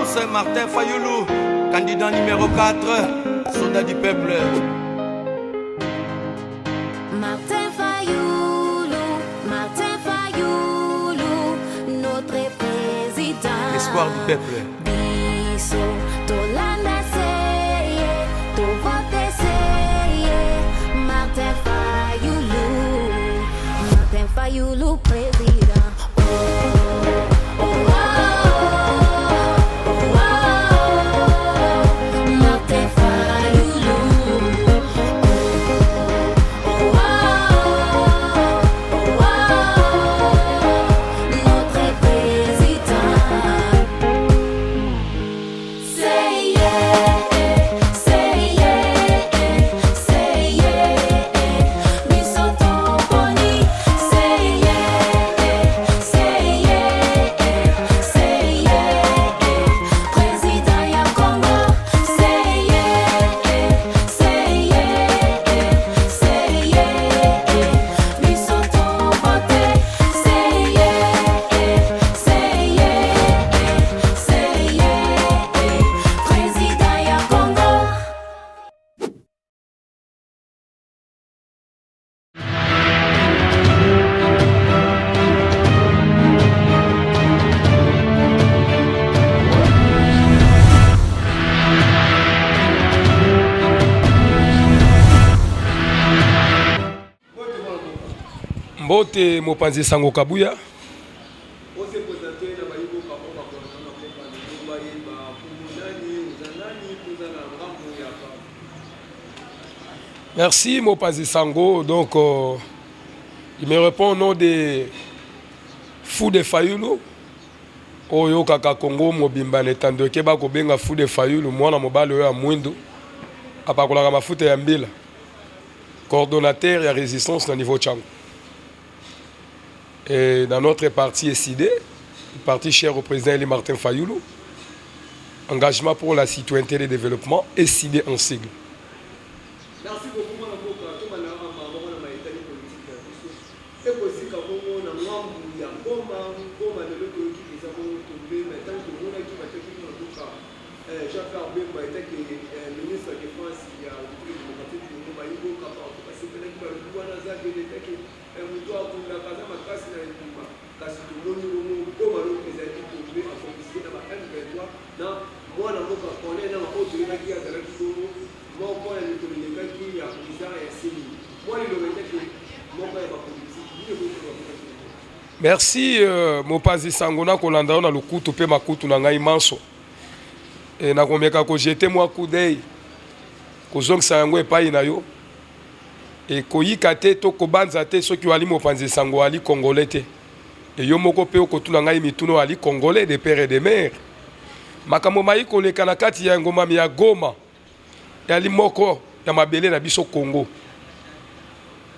Résistance, Martin Fayoulou, candidat numéro 4, soldat du peuple. Martin Fayoulou, Martin Fayoulou, notre président. L'espoir du peuple. Biso, tolanda seye, tovote seye, Martin Fayoulou, Martin Fayoulou président. Oh, oh, oh, oh, oh, Martin Fayoulou. Oh, oh, oh, notre président. C'est yeah, c'est yeah, c'est yeah, biso toponi. C'est yeah, c'est yeah, président ya Congo. C'est yeah, c'est yeah, biso tovote. C'est yeah, c'est yeah, président ya Congo. Mbote mopanzi sango Kabuya. Ose présenter na bayi mboka oyo bakolanda na mboka lelo bayeba kombo nani, oza nani mpe oza na ngambo ya pa. Merci mopanzi sango. Donc il me répond au nom de Fou de Fayulu. Oyo kaka Congo mobimba na etando eke bakobenga Fou de Fayulu, mwana mobali oyo ya mwindu apakolaka mafuta ya mbila, coordonnateur ya résistance na niveau Tshangu. Et dans notre parti ECIDé, parti cher au président Élie Martin Fayoulou, engagement pour la citoyenneté et le développement, ECIDé en sigle. Merci beaucoup mwana mboka. Tobanda kaka mbala moko na maetali politike ya biso ekozika bongo na ngambu ya Goma. Goma lelo toyoki eza bongo tombe, mais ntango tomonaki batiaki mwana mboka Jean-Pierre Bemba etaki ministre ya défense ya République démocratique du Congo, bayi mboka partout basepelaki, balobi wana aza gene etaki moto abundaka, aza makasi na etumba. Kasi tomoni bongo Goma lobi ezalaki tombe en complicité na ba M23 na mwana mboka Corneille Nangaa oyo toyebaki azalaki bongo moko ya mikolo elekaki ya président ya CENI. Mwa liloba etaki moko ya bapolitiki nini ekoki koloba mpona biso? Merci mopanzi sango na kolanda yo na lokutu mpe makutu na ngai manso. E, nakomeka kojeter mwa coup d'œil kozongisa yango epai na yo. E, koyika te to kobanza te soki oali mopanzi sango oali congolais te. E, yo moko mpe okotuna ngai mituna oali congolais de père et de mère. Makambo mayi koleka na kati ya ngomami ya Goma eyali moko ya mabele na biso Congo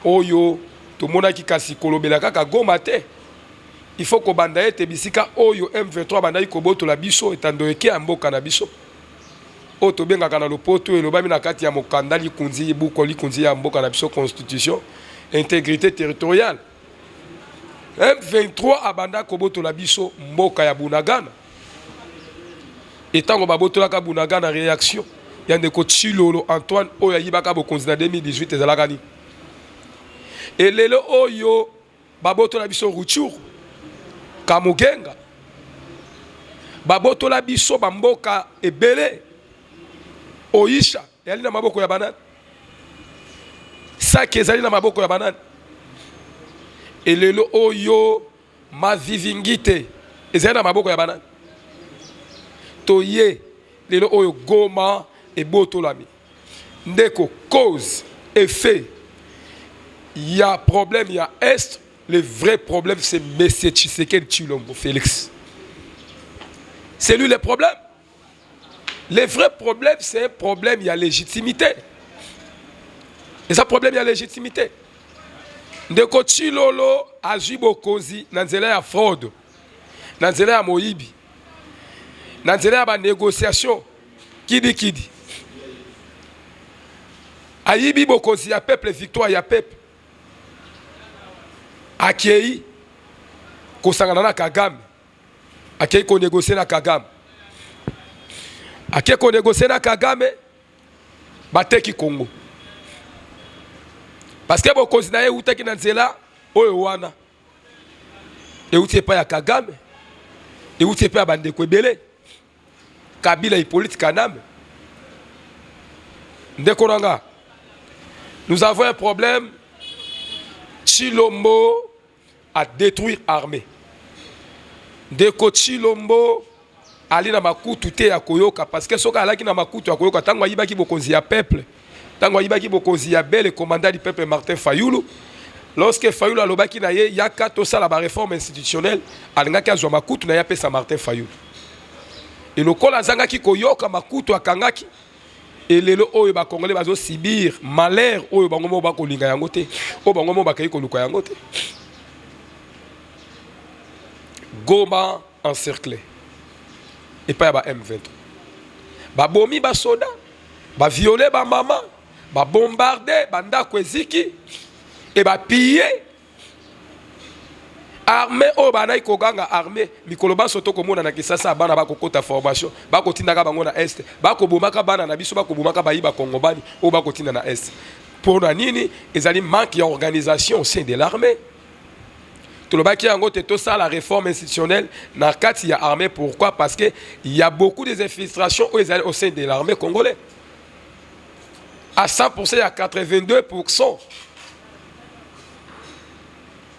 oyo tomonaki, kasi kolobela kaka Goma te. Il faut kobanda ete bisika oyo M23 bandaki kobotola biso etando eke ya mboka na biso oyo tobengaka na lopoto, elobami na kati ya mokanda likunzi buko likunzi ya mboka na biso constitution, intégrité territoriale. M23 abanda kobotola biso mboka ya Bunagana. Etango babotolaka Bunagana, réaction ya ndeko Tshilolo Antoine oyo ayibaka bokonzi na 2018 ezalaka nini? Elelo oyo babotola biso Rutshuru, Kamugenga, babotola biso bamboka ebele, Oisha ezali na maboko ya banani, Sake ezali na maboko ya banani. Elelo oyo Mavivingite ezali na maboko ya banani. Toye lelo oyo Goma ebotolami. Ndeko, cause effet ya problème ya Est, le vrai problème, c'est monsieur Tshisekedi Tshilombo Félix. C'est lui le problème. Le vrai problème, c'est un problème, il y a légitimité. Et ça problème, il y a légitimité. Ndeko Tshilolo azwi bokonzi na nzela ya fraude, na nzela ya moyibi, na nzela ya banégociation kidikidi. Ayibi bokonzi ya peuple, victoire ya peuple. Akei kosangana na Kagame, akei konégocier na Kagame. Ake konegocie na Kagame, bateki Congo. Parce que bokonzi na ye eutaki na nzela oyo wana. Euti epai ya Kagame, euti epai ya bandeko ebele. Kabila Hippolyte Kanambe. Ndeko na nga, nous avons un problème. Tshilombo a détruire armée. Ndeko Tshilombo ali na makutu te ya koyoka parce que soki alaki na makutu ya koyoka ntango ayibaki bokonzi ya peuple, ntango ayibaki bokonzi ya bele commandant du peuple Martin Fayulu, lorsque Fayulu alobaki na ye yaka tosala ba réforme institutionnelle, alingaki azwa makutu na ye apesa Martin Fayulu. E lokola azangaki koyoka makutu akangaki e lelo oyo ba Congolais bazo subir malheur oyo bango moko bakolinga yango te, oyo bango moko bakei koluka yango te. Goma encerclé epai ya ba M23, babomi basoda, baviole bamama, babombarde bandako eziki e bapille armée oyo bandaki koganga armée mikolo banso tokomona na Kinshasa bana bakokota formation bakotindaka bango na est, bakobomaka bana na biso, bakobomaka bayi bakongobani oyo bakotinda na est. Mpo na nini? Ezali manque ya organisation au sein de l'armée. Tolobaki yango te, tosala réforme institutionnelle na kati ya armée. Pourquoi? Parce que il y a beaucoup des infiltrations oyo ezali au sein de l'armée congolais. À 100%, il y a 82%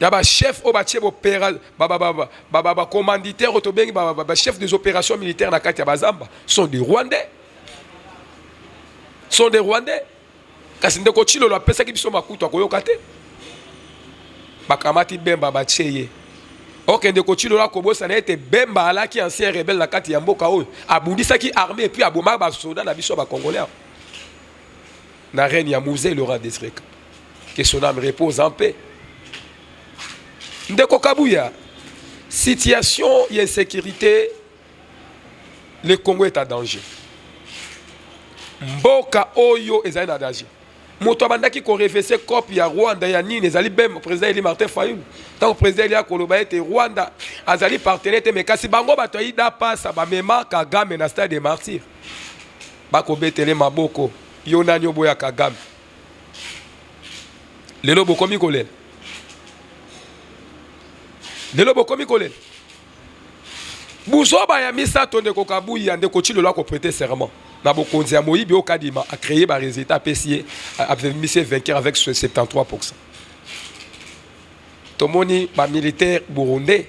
ya ba chef oyo batie bopera ba commanditaire oyo tobengi ba chef des opérations militaires na kati ya bazamba sont des Rwandais, sont des Rwandais. Kasi ndeko Tshilolo apesaki biso makutu akoyoka te, bakamati Bemba batie ye. Ok, ndeko Tshilolo akobosana ete Bemba alaki ancien rebelle na kati ya mboka oyo abundisaki armée et puis abomaka basoda na biso ya bacongolais na règne ya Mzee Laurent Désiré, que son âme repose en paix. Ndeko Kabuya, situation ya insécurité, le Congo est en danger. Mboka oyo ezali na danger. Moto abandaki korefese cope ya Rwanda ya nini ezali bem président Eli Martin Fayulu. Ntango président Eli akoloba ete Rwanda azali partenaire te, mais kasi bango bato ya idapasa bamema Kagame na stade des Martyrs, bakobetele maboko. Yo nani oboya Kagame? Lelo bokomi kolela, lelo bokomi kolela. Buzoba ya misato, ndeko Kabuya, ndeko Tshilolo akoprêter serment na bokonzi ya moyibi oyo Kadima a créé ba résultat, apesi ye, abimisi ye vainqueur avec 73%. Tomoni ba militaire burundais,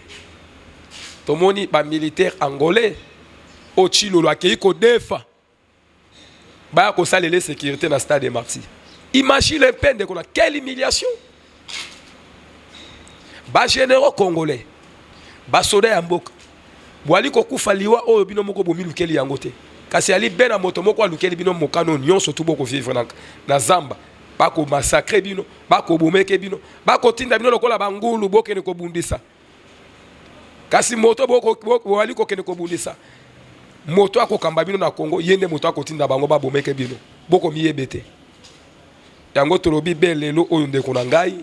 tomoni ba militaire angolais oyo Tshilolo akei kodefa baya kosalela sécurité na stade des Martyrs. Imagine un peu, ndeko na, quelle humiliation! Ba généraux congolais, basoda ya mboka bwali kokufa liwa oyo bino moko bomilukeli yango te, kasi ali be na moto moko alukeli bino mokano nyonso tu bokovivre na zamba, bakomassacre bino, bakobomeke bino, bakotinda bino lokola bangulu bokende kobundisa. Kasi moto boali kokende kobundisa, moto akokamba bino na Congo, ye nde moto akotinda bango babomeke bino, bokomiyebe te. Yango tolobi be lelo oyo, ndeko na ngai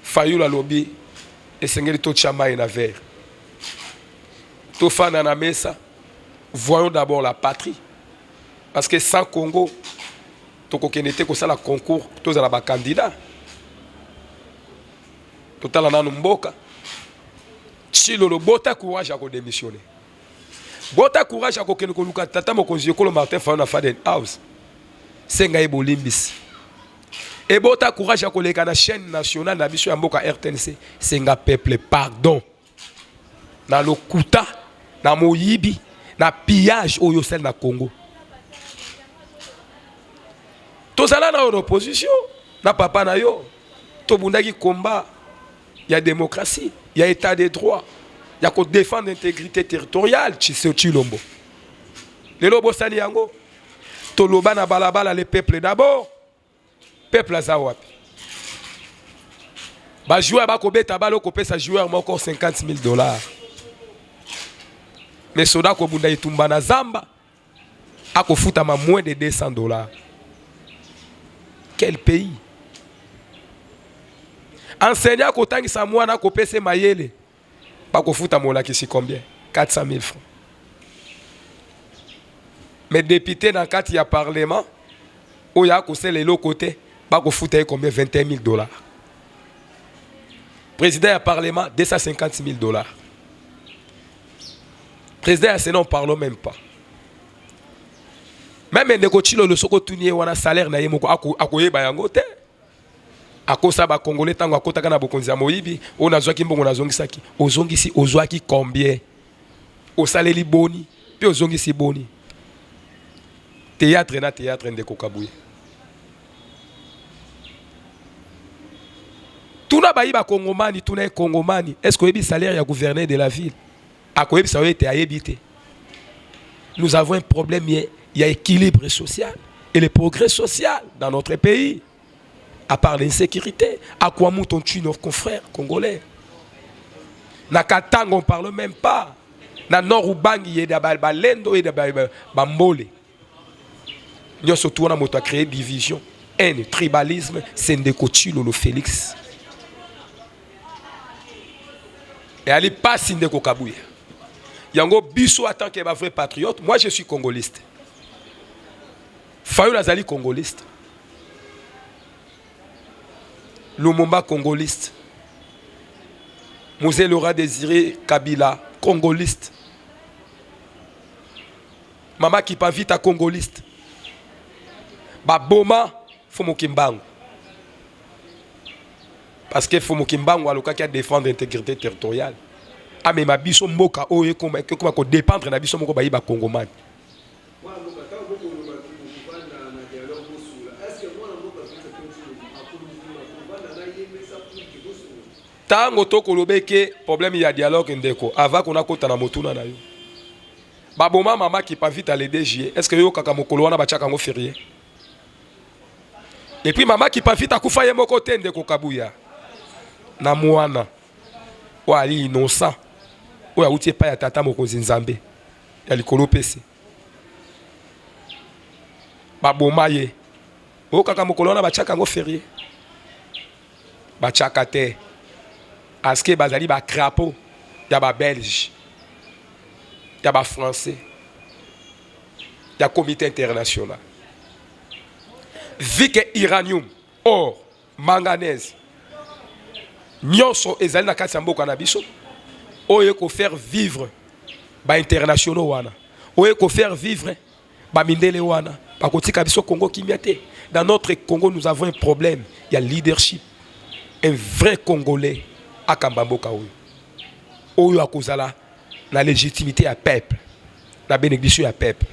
Fayulu alobi esengeli totia mai na verre, tofanda na mesa, voyons d'abord la patrie, parce que sans Congo tokokende te kosala concours, tozala bacandidat. Totala nanu mboka. Tshilolo, bota courage ya kodémissionner, bota courage ya kokende koluka tata mokonzi ekolo Martin Fayulu na Faden House, senga ye bolimbisi. Ebota courage ya koleka na chaîne nationale na biso ya mboka RTNC, senga peuple pardon na lokuta, na moyibi, na pillage oyo osali na Congo. Tozala na oyo opposition na papa na yo, tobundaki combat ya démocratie, ya état de droit, ya kodéfendre intégrité territoriale. Tshilombo, lelo obosani yango. Toloba na balabala, le peuple d'abord. Peuple aza wapi? Bajoueur bakobeta bale, okopesa joueur moko 50 000 $, mais soda akobunda etumba na zamba akofutama moins de 200 $. Quel pays? Enseignant akotangisa mwana, akopesa mayele, bakofuta molakisi combien? 400 000 francs. Mais député na kati ya parlement oyo akosala eloko te, bakofuta ye combien? 21 000 dollars. Président ya parlement, 250 000 dollars. Président ya Sénat, on parle même pas. Même ndeko Tshilolo, soki otuni ye wana salaire na ye moko, akoyeba yango te. Akosa bakongole ntango akotaka na bokonzi ya moyibi oyo: nazwaki mbongo, nazongisaki. Ozongisi, ozwaki combien? Osaleli boni mpe ozongisi boni? Théâtre na théâtre. Ndeko Kabuya, tuna bayi bakongomani, tuna ye kongomani: est ce que oyebi salaire ya gouverneur de la ville? Akoyebisa yo ete ayebi te. Nous avons un problème ya équilibre social et le progrès social dans notre pays. À part l'insécurité, à Kwamouth, on tue nos confrères congolais. Na Katanga, on parle même pas. Na Nord Ubangi, il y a balendo, il y a bambole. Nyonso tu wana, moto a créé division, haine, tribalisme, c'est ndeko Tshilolo Félix. Eyali pasi, ndeko Kabuya. Yango biso, en tant que ba vrai patriote, moi je suis congoliste, Fayulu azali congoliste, Lumumba congoliste, Mzee Laurent Désiré Kabila congoliste, Mama Kimpa Vita congoliste. Baboma Fumu Kimbangu parce que Fumu Kimbangu alukaki adéfendre intégrité territoriale, amema biso mboka oyo ekoma kodépendre na biso moko bayi bakongomani. Mwana mboka, ntango bokolobaki bokovanda na dialogue, bosula, est ce que mwana mboka Félix Antoine akoluzima kovanda na ye mesa pour que bosula? Ntango tokoloba eke problème ya dialogue, ndeko, avant kona kota na motuna na yo, baboma mama Kimpa Vita le 2 juillet. Est ce que oyokaka mokolo wana batiaka yango férié? Et puis mama Kimpa Vita akufa ye moko te, ndeko Kabuya, na mwana oyo ali innocent, oyo awuti epai ya tata mokonzi Nzambe ya likolo. Pese baboma ye, oyokaka mokolo wana batiaka yango férié? Batiaka te, parce que bazali bacrapaud ya babelge, ya bafrançais, ya comité international. Vu que uranium, or, manganèse, nyonso ezali na kati ya mboka na biso, oyo ekofaire vivre bainternationaux wana, oyo ekofaire vivre bamindele wana, bakotika biso Congo kimia te. Dans notre Congo, nous avons un problème ya leadership. Un vrai Congolais akamba mboka oyo, oyo akozala na légitimité ya peuple, na bénédiction ya peuple,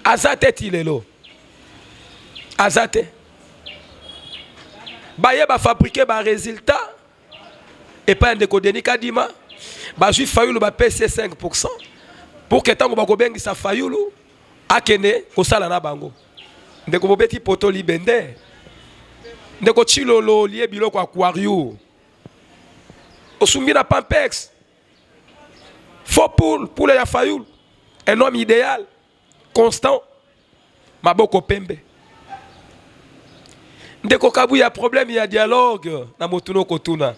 aza te. Ti lelo aza te. Baye bafabriquer barésultat epai ya ndeko Denis Kadima, bazwi Fayulu, bapesi ye 5 pour que ntango bakobengisa Fayulu, akende kosala na bango. Ndeko, bobeti poto libende. Ndeko Tshilolo, lie biloko aquario, osumbi na pampex, faux poule, poule ya Fayulu, un homme idéal, constant, maboko pembe. Ndeko Kabuya, problème ya dialogue na motuna okotuna,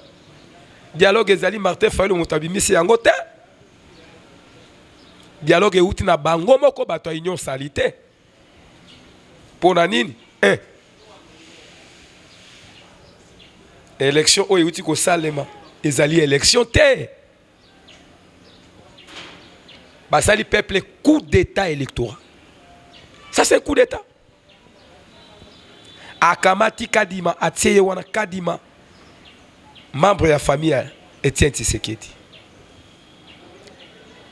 dialogue ezali Martin Fayulu moto abimisi yango te. Dialogue euti na bango moko, bato ya Union sali te. Mpo na nini? 1, élection oyo euti kosalema ezali élection te. Basali peuple coup d'état électoral. Ça, c'est un coup d'état. Akamati Kadima, atie ye wana. Kadima, membre ya famille ya Etienne Tshisekedi,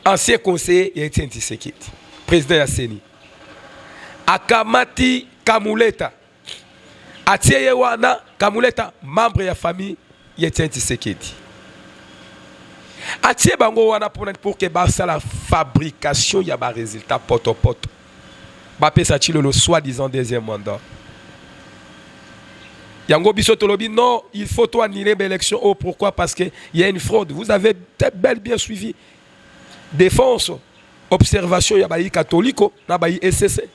ancien conseiller ya Etienne Tshisekedi, président ya CENI. Akamati Kamuleta, atie ye wana. Kamuleta, membre ya famille ya Etienne Tshisekedi. Atie bango wana mpona pour que basala fabrication ya barésultat potopoto, bapesa Tshilolo soi-disant deuxième mandat. Yango biso tolobi non, il faut to annuler l'élection. Oh, pourquoi? Parce que il y a une fraude. Vous avez peut-être bel bien suivi défense, observation ya bayi katoliko na bayi ECC.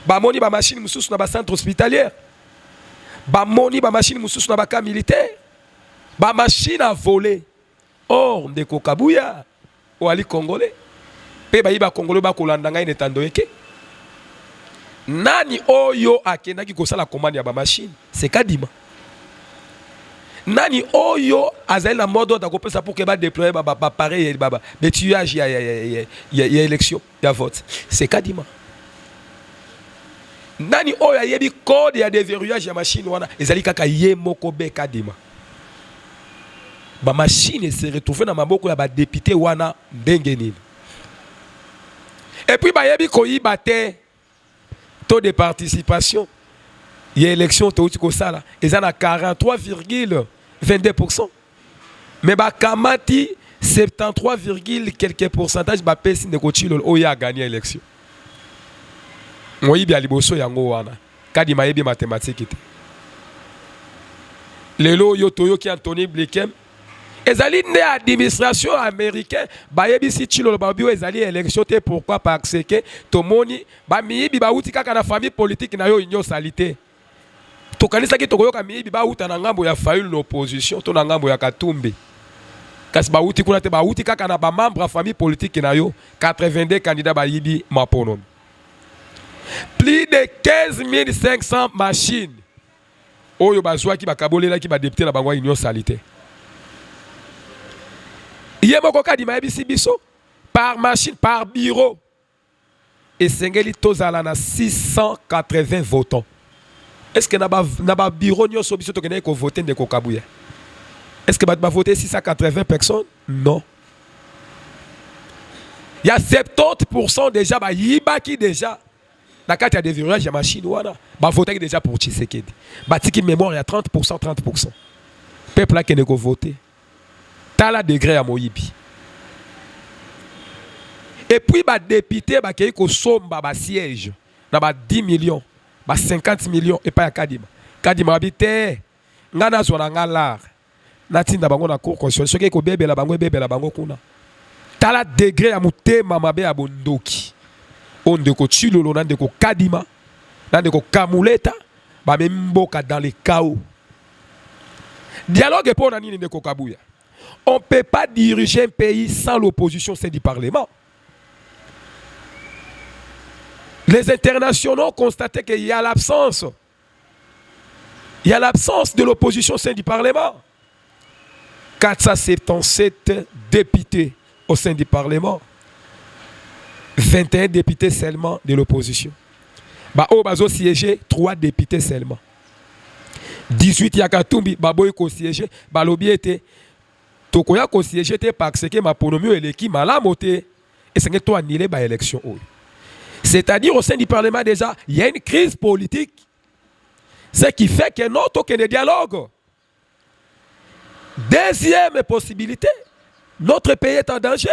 Bamoni bamachine mosusu na bacentre hospitalière, bamoni bamachine mosusu na bacamp militaire, bamachine à voler. Or ndeko Kabuya, oali congolais, Mpe bayi bakongolo bakolanda ngai na etando eke. Nani oyo akendaki kosala commande ya ba machine? C'est Kadima. Nani oyo azali na mot d'ordre akopesa pour que ba déployer ba ba appareil ba ba tuyage ya ya ya ya ya élection ya vote? C'est Kadima. Nani oyo ayebi code ya déverrouillage ya machine wana? Ezali kaka ye moko be Kadima. Ba machine se retrouver na maboko ya ba député wana ndenge nini? Et puis bayebi koyiba te. Taux de participation ya élection touti kosala eza na 43,22%. Mais bakamati 73, quelques pourcentage bapesi ndeko Tshilolo oyo a gagné élection. Moyibi ya liboso yango wana. Kadima ayebi mathématique te. Lelo oyo toyoki Anthony Blinken ezali nde administration américain bayebisi Tshilolo balobi oyo ezali élection te. Pourquoi? Parce que tomoni bamiyibi bauti kaka na famille politique na yo union salité. Tokanisaki tokoyoka miyibi bauta na ngambo ya Fayulu na opposition to na ngambo ya Katumbi, kasi bauti kuna te, bauti kaka na bamembre ya famille politique na yo. 82 candidats bayibi maponomi, plus de 15 500 machines oyo bazwaki bakabolelaki badepute na bango ya union salité. Ye moko Kadima ayebisi biso par machine, par bureau esengeli tozala na 680 votants. Est-ce que na ba bureau nyonso biso tokendaki kovote, ndeko Kabuya, est-ce que bato bavote 680 personnes? Non. Ya 70% déjà bayibaki déjà na kati ya déverrouillage ya machine wana, bavotaki déjà pour Tshisekedi, batiki mémoire ya 30%, 30%. Peuple akende kovote, tala degré ya moyibi. Et puis badepute bakei kosomba basiège na ba 10 millions, ba 50 millions epai ya Kadima. Kadima babi te, ngai nazwa na nga lar, natinda bango na cour constitutionnelle, soki ekobebela bango, ebebela bango kuna. Tala degré ya motema mabe ya bondoki oyo ndeko Tshilolo na ndeko Kadima na ndeko Kamuleta bamemi mboka dans le chaos. Dialogue mpo na nini, ndeko Kabuya? On peut pas diriger un pays sans l'opposition, c'est du parlement. Les internationaux ont constaté qu'il y a l'absence. Il y a l'absence de l'opposition au sein du Parlement. 477 députés au sein du Parlement. 21 députés seulement de l'opposition. Ba oyo bazo siéger, 3 députés seulement. 18 ya Katumbi baboyi ko siéger, balobi ete tokoya ko siéger te parce que maponomi oyo eleki malamu te, esengeli to annuler ba élection oyo. C'est-à-dire, au sein du Parlement déjà, il y a une crise politique. Ce qui fait que non, tokende dialogue. Deuxième possibilité, notre pays est en danger.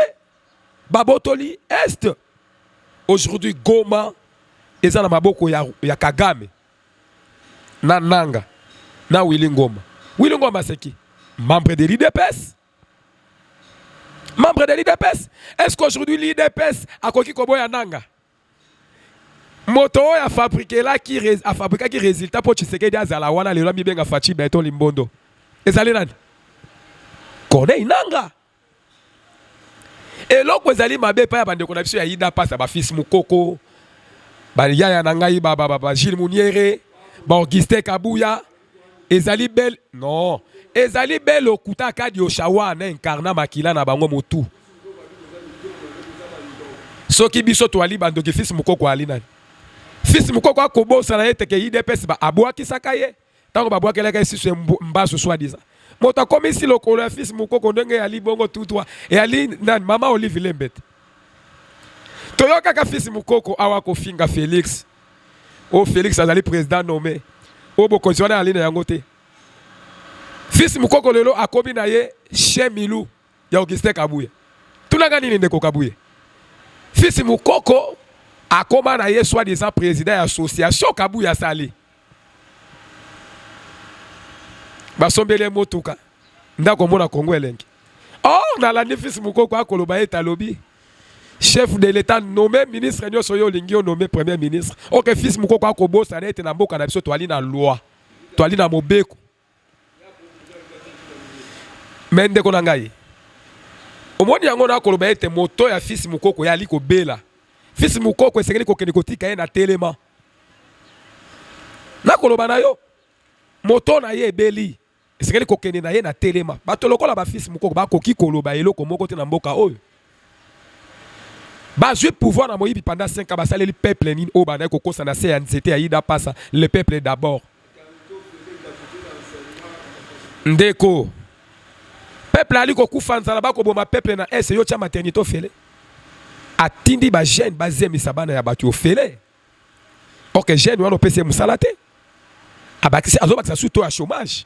Babotoli Est. Aujourd'hui, Goma, eza na maboko ya Kagame, na Nanga, na Willy Ngoma. Willy Ngoma, c'est qui? Membre de l'UDPS. Membre de l'UDPS. Est-ce qu'aujourd'hui l'UDPS akoki koboya Nanga? Moto oyo afabrikelaki, afabrikaki résultat mpo Tshisekedi azala wana lelo, amibenga Fatshi Béton Limbondo, ezali nani? Corneille Nanga. Eloko ezali mabe epai ya bandeko na biso ya UDPS, ya bafils Mukoko, bayaya na ngai ba Gilles Muniere, ba Augustin Kabuya, ezali bel non, ezali bel okuta kadi oshawa na incarna makila na bango motu. Soki biso toali bandoki, fils Mukoko ali nani? Fils Mukoko akobosana ye teke UDPS abwakisaka ye ntango babwakelaka ye susu mbasu, soi-disant moto akomisi lokolo ya fils Mukoko ndenge eyali bongo tutwa eyali nani? Mama Olive Lembe te. Toyokaka fils Mukoko awa kofinga Félix, oyo Félix azali président nommé, oyo bokonzi wana ali na yango te. Fils Mukoko lelo akomi na ye chien milou ya Augustin Kabuya. Tunanga nini, ndeko Kabuya? Fils Mukoko akoma na ye soi-disant président ya association Kabuya asali, basombeli ye motuka, ndako, omona Kongo elengi. Or nalandi fils Mukoko akoloba ete alobi chef de l'État nommé ministre nyonso oyo olingi yo nommé premier ministre. Ok, fils Mukoko akobosana ete na mboka na biso toali na loi, toali na mobeko. Me ndeko na ngai, Omoni yango nakoloba ete moto ya Fils Mukoko ye ali kobela. Fils Mukoko esengeli kokende kotika ye na telema. Nakoloba na yo, moto na ye ebeli, esengeli kokende na ye na telema. Bato lokola ba Fils Mukoko bakoki koloba eloko moko te na mboka oyo. Bazwi pouvoir na moyibi pendant 5 ans, basaleli peuple nini oyo bandaki kokosa na se ya nzete ya Ida Pasa, le peuple d'abord. Ndeko, peuple ali kokufa nzala, bakoboma peuple na est, yo tia maternité ofele. Atindi ba jeune bazemisa bana ya bato ofele. Ok, jeune wana opesi ye mosala te, abakisi azobakisa su to ya chômage.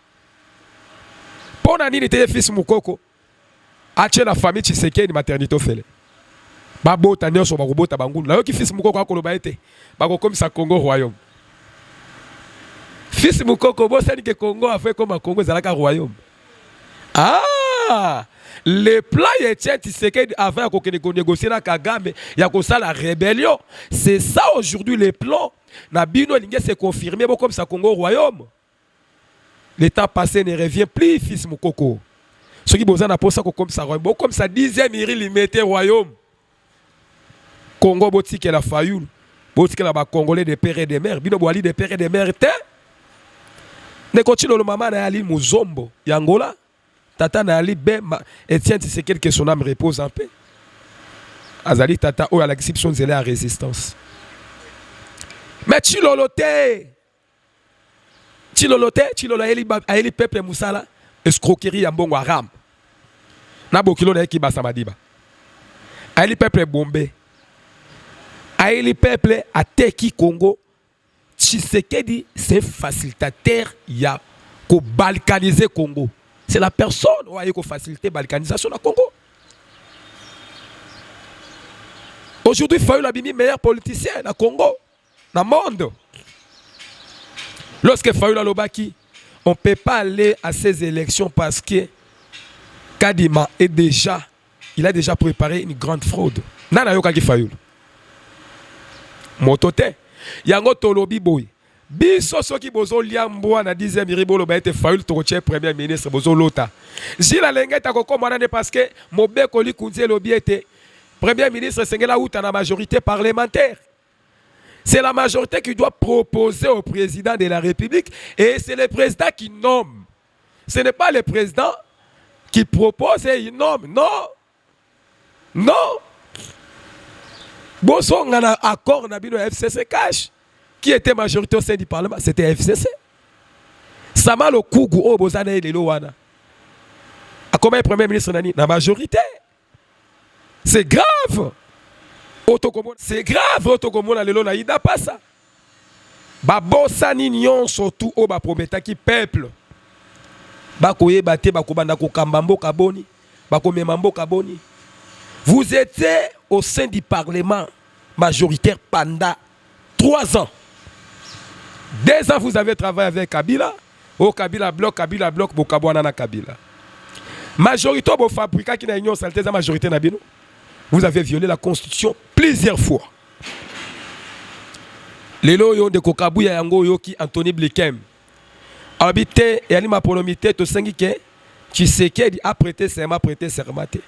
Mpo na nini te ye Fils Mukoko atie na famille Tshisekedi maternité ofele? Babota nyonso bakobota bangulu. Nayoki Fils Mukoko akoloba ete bakokomisa Congo royaume. Fils Mukoko, bosani ke Congo afo ekoma Congo ezalaka royaume. Ah! Le plan ya Etienne Tshisekedi avant ya kokende konégocier na Kagame ya kosala rébellion, c'est ça aujourd'hui le plan na bino elingi se confirmer bokomisa Congo royaume. Le temps passé ne revient plus, Fils Mukoko. Soki boza na posa kokomisa royaume, bokomisa 10e iri limete royaume. Congo botikela Fayulu, botikela ba Congolais de père et de mère, bino boali de père et de mère te. Ndeko Tshilolo mama na ye ali muzombo ya Angola, tata na ali be Etienne Tshisekedi que son âme repose en paix. Azali tata oyo alakisi biso nzela ya résistance. Mais Tshilolo te. Tshilolo te, Tshilolo ayeli, ayeli peuple musala, escroquerie ya mbongo haram. Na bokilo na ye kibasa madiba. Ayeli peuple bombe. Ayeli peuple ateki Congo. Tshisekedi c'est facilitateur ya ko balkaniser Congo. C'est la personne oyo aye ko faciliter balkanisation na Congo. Aujourd'hui Fayulu abimi meilleur politicien na Congo. Na monde. Lorsque Fayulu alobaki, on peut pas aller à ces élections parce que Kadima est déjà, il a déjà préparé une grande fraude. Nana ayokaki Fayulu? Moto te. Yango tolobi boye. Biso soki bozolia mbwa na 10e iri boloba ete Fayulu tokotie premier ministre bozolota. Gilles Alengete akokoma wana nde parce que mobeko likunzi elobi ete premier ministre esengeli auta na majorité parlementaire. C'est la majorité qui doit proposer au président de la République et c'est le président qui nomme. Ce n'est pas le président qui propose et il nomme. Non. Non. Bozonga na accord na bino FCC cash qui était majorité au sein du parlement, c'était FCC. Sama Lokugu oyo boza na ye lelo wana. Akoma premier ministre nani na majorité. C'est grave. Otokomona, c'est grave otokomona lelo na Ida Pasa. Babosani nyonso tu oyo baprometaki peuple. Bakoyeba te bakobanda kokamba mboka boni, bakomema mboka boni. Vous étiez au sein du parlement majoritaire pendant 3 ans. 2 ans vous avez travaillé avec Kabila. Oh Kabila bloc, Kabila bloc, bokabwana na Kabila. Majorité bo fabrika qui na union saleté za majorité na bino. Vous avez violé la constitution plusieurs fois. Lelo oyo ndeko Kabuya yango oyoki Anthony Blinken alobi te eyali maponomi te, tosengi ke Tshisekedi a prêter serment, prêter serment te,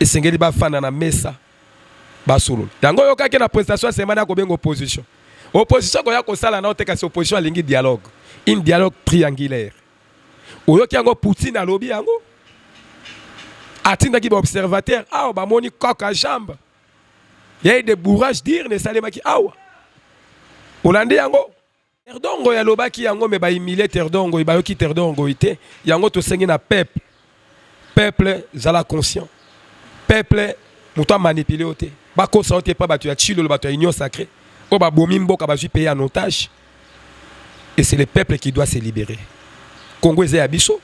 esengeli bafanda na mesa basolola yango. Oyokaki na prestation ya serment ya kobenga opposition, opposition koya kosala nao te, kasi opposition alingi dialogue, une dialogue triangulaire. Oyoki yango, Poutine alobi yango, atindaki ba observateur awa, bamoni kaka jambe ya de bourrage d'urne esalemaki awa. Olandi yango, Terdongo alobaki yango, me bahumilie Terdongo, bayoki Terdongo te. Yango tosengi na peuple, peuple zala conscient, peuple moto amanipule yo te, bakosa yo te epa bato ya Tshilolo, bato ya union sacrée oyo babomi mboka, bazwi pays en otage. Et c'est le peuple qui doit se libérer. Congo eza ya biso,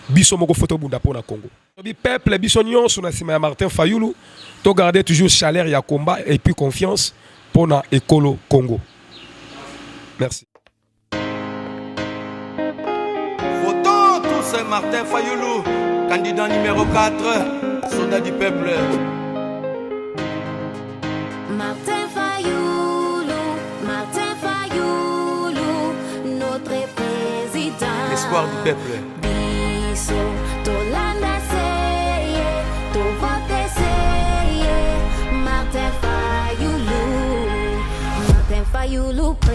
biso moko fo tobunda mpo na Congo. Bi peuple biso nyonso na nsima ya Martin Fayulu, to garder toujours chaleur ya combat et puis confiance mpona ekolo Congo. Merci. Votons tous Martin Fayulu, candidat numéro 4, soldat du peuple. Martin Fayoulou, Martin Fayoulou, notre président. L'espoir du peuple. Biso, tolanda seye, Fayulu.